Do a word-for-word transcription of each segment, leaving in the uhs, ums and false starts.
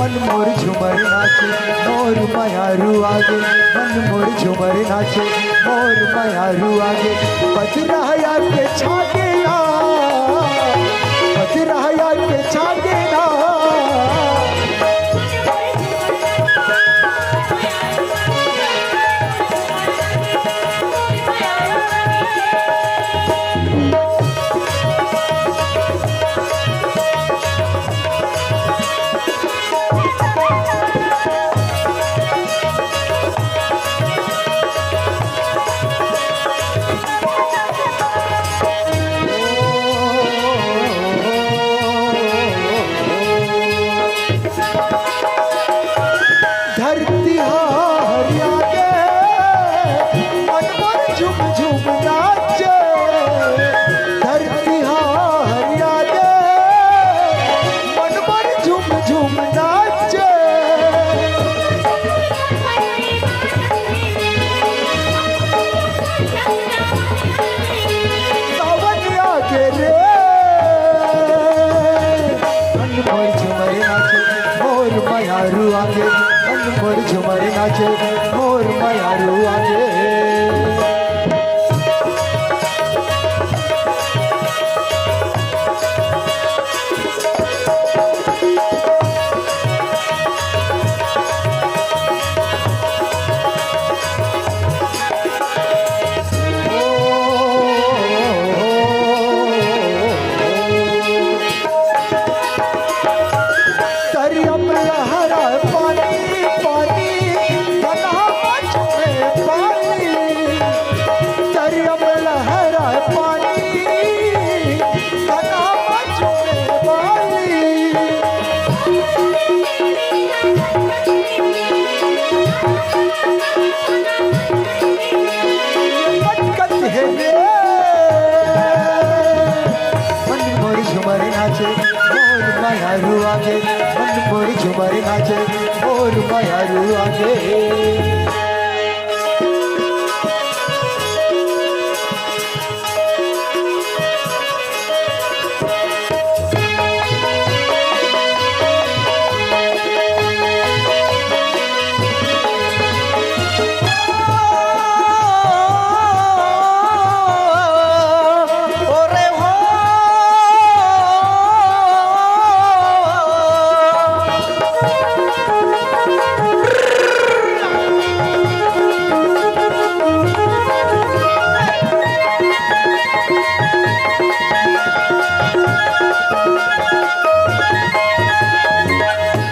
मन मोर झुमर नाचे, मोर मयारू आगे। मन मोर झुमर नाचे, मोर मयारू आगे। बजरहया के छागे ना, बजरहया के छागे ना। धरती हा हरिया गे, मन मोर झुम झुम नाचे। धरती हा हरिया गे, मन मोर झुम झुम नाचे। सावन आगे रे, मन मोर झुमर नाचे, मोर मयारू आगे। मन मोर झुमर नाचे, मोर मयारू आगे। दरिया में लहरा पानी, पानी, कन्हा मच में पानी। दरिया में लहरा पानी, कन्हा मच में पानी। ये भटकत है रे। मन मोर झुमर नाचे, मोर मयारू आगे। मन मोर झुमर नाचे, मोर मयारू आगे।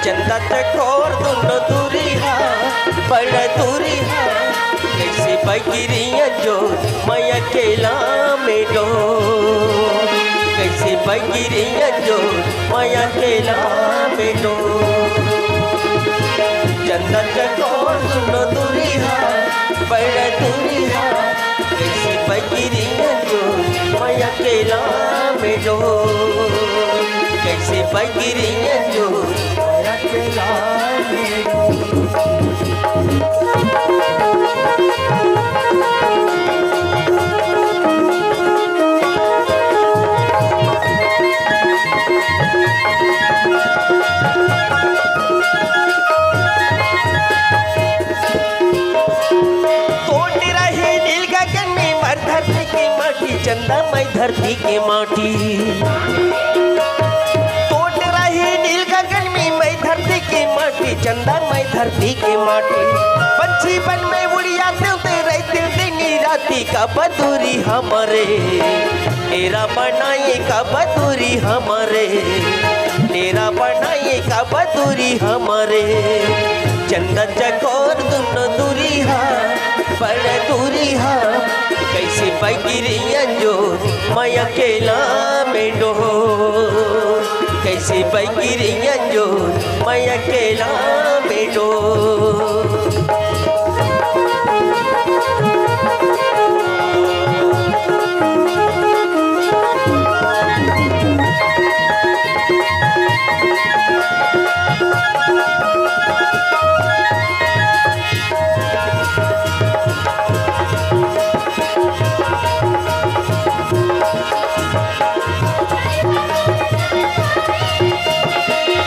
चंदा चकोर दुनो दूरी हा, बड़ा दूरी हा। कैसे बगिरिया जो मैं अकेला में डोर, कैसे बगिरिया जो मैं अकेला में डोर। चंदा चकोर दुनो दूरी हा, बड़ा दूरी हा। कैसे बगिरिया जो मैं अकेला में डोर, कैसे बगिरिया जो मैं अकेला में डोर। तोड़ रही नील गगन में मर धरती की माटी, चंदा मैं धरती की माटी। तोड़ रही नील गगन में मैं धरती की माटी, चंदा मैं धरती की माटी। पंछी बन में उड़िया देवते रहते दिन राती का बदूरी हमरे। तेरा बनाए का बदूरी हमरे, तेरा बनाए का बदूरी हमरे। चंदा चकोर दुनो दूरी हा, बड़ दूरी हा। कैसे बगिरिया जो मैं अकेला में डोर, कैसे बगिरिया जो मैं अकेला में डोर।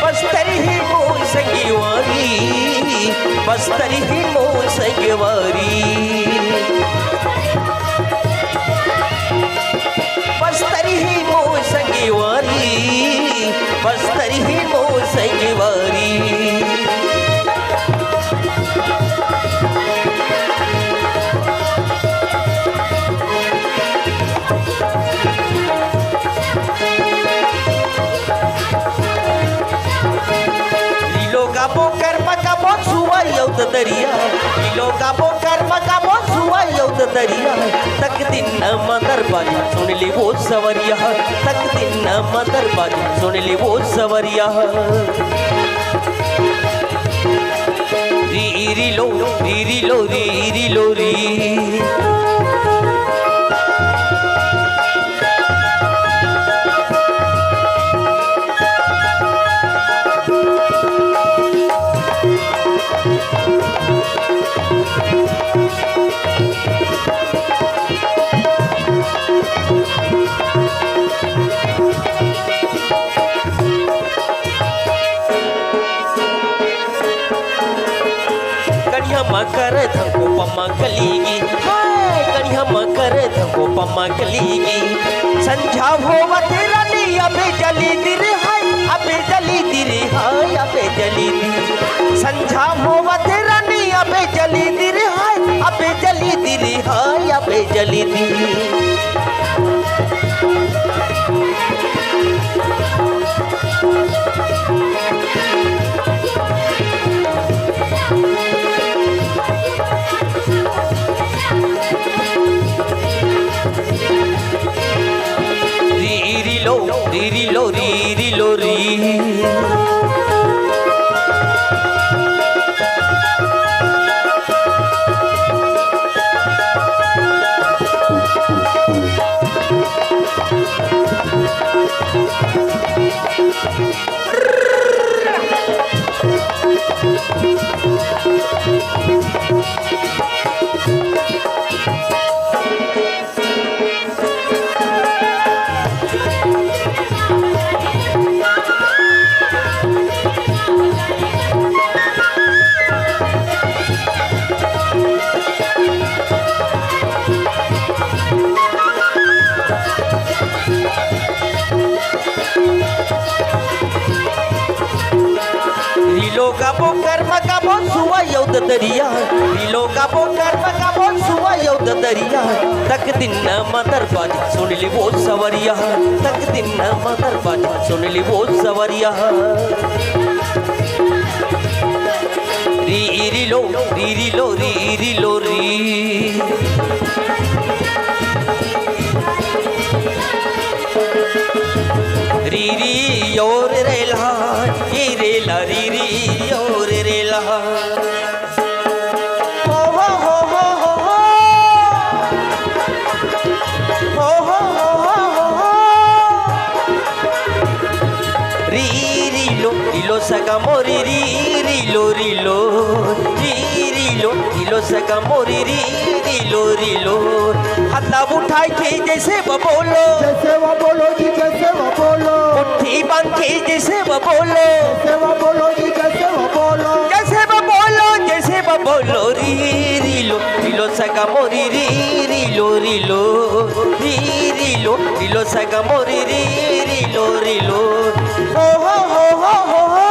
बस्तर ही मूस संगवारी, बस्तर ही मोर संगवारी। बस्तर ही मोर संगवारी, बस्तर ही मोर संगवारी। लीलो गाबो करम गाबो सुवाई अउ ददरिया, लीलो गाबो करम गाबो सुवाई अउ ददरिया। तक दिन न मदर बाजी सुन ले वो सवरिया, तक दिन न मदर बाजी सुन ले वो सवरिया। री री लो, री री लो, री री लो री। कनिहा म कर धंगो पमा कलीगी, हाय, कनिहा म कर धंगो पमा कलीगी। संझा होवत रानी अबे जली दिर हाय, अबे जली दिर हाय, अबे जली दिर। संझा होवत रानी अबे जली दिर हाय, अबे जली दिर हाय, अबे जली दिर। री री लो, री री लो, री री लो री। लीलो गाबो करम गाबो सुवाई अउ ददरिया, लीलो गाबो करम गाबो सुवाई अउ ददरिया। तक दिन न मदर बाजी सुन ले वो सवरिया, तक दिन न मदर बाजी सुन ले वो सवरिया। री री लो, री री लो, री री लो री। री री ओ रे रे ला, ई रे ला, री री ओ रे रे ला। हो, हो, हो, हो, हो, हो। हो, हो, हो, हो, हो, हो। री, री, लो, री, लो, सगा मोरी, री, री, लो, री, लो। री, री, लो, री, लो, सगा मोरी, री, री, लो, री, लो। हाथ उठाई के जैसे वो बोलो। जैसे वो बोलो जी, जैसे वो बोलो। मुट्ठी बांध के जैसे वो बोलो। जैसे वो बोलो जी, जैसे वो बोलो। जैसे वो बोलो, जैसे वो बोलो, री, री, लो, री, लो, सगा मोरी, री, री, लो, री, लो। री, री, लो, री, लो, सगा मोरी, री, री, लो, री, लो। ओ हो, हो, हो, हो, हो।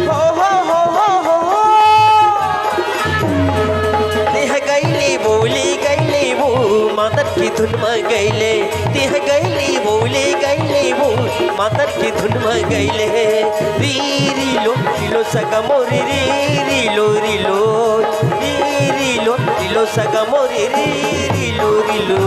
हो, हो, हो, हो, हो, हो। तेह गईले बोली गईले वो, मातर की धुन में गईले। तेह गईले बोली गईले वो, मातर की धुन में गईले। री, री, लो, री, लो, सगा मोरी, री, री, लो, री, लो। री, री, लो, री, लो, सगा मोरी, री, री, लो, री, लो।